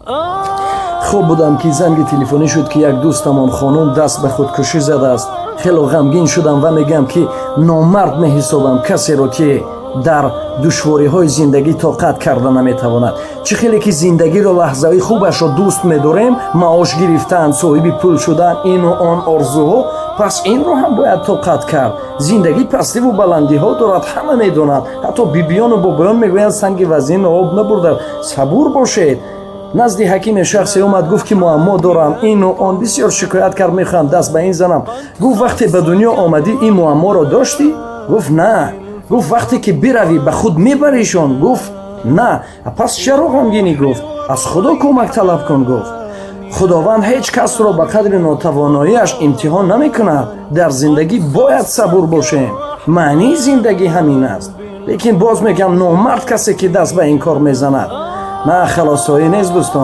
Хоб будам, ки занги телефонӣ шуд, ки як дӯстамон хонум даст ба худкушӣ задааст. Хело ғамгин шудам ва мегӯям, ки номард меҳисобам касеро, ки дар душвориҳои зиндагӣ тоқат карда наметавонад. Чӣ хеле ки зиндагиро, лаҳзаҳои хубашро дӯст медорем, маош гирифтан, соҳиби пул шудан, ину он орзуҳо, пас инро ҳам бояд тоқат кард. Зиндагӣ пастиву баландиҳо дорад, ҳама медонанд, ҳатто бибиёну бобоён мегӯянд: «Санги вазин об набурда». Сабур бошед. Назди ҳакиме шахсе омад, гуфт, ки муаммо дорам, ину он, бисёр шикоят кард, мехоҳам даст ба ин занам. Гуфт: «Вақте ба дунё омадӣ, ин муамморо доштӣ?» Гуфт: «На». Гуфт: «Вақте ки биравӣ, ба худ мебаришон?» Гуфт: «На». «Пас чаро ғамгинӣ?» Гуфт: «Аз Худо кӯмак талаб кун». Гуфт: «Худованд ҳеҷ касро ба қадри нотавоноиаш имтиҳон намекунад». Дар зиндагӣ бояд сабур бошем, маънии зиндагӣ ҳамин аст. Лекин боз мегӯям, номард касе, ки даст ба ин кор мезанад. На халосоӣ нест, дӯстон.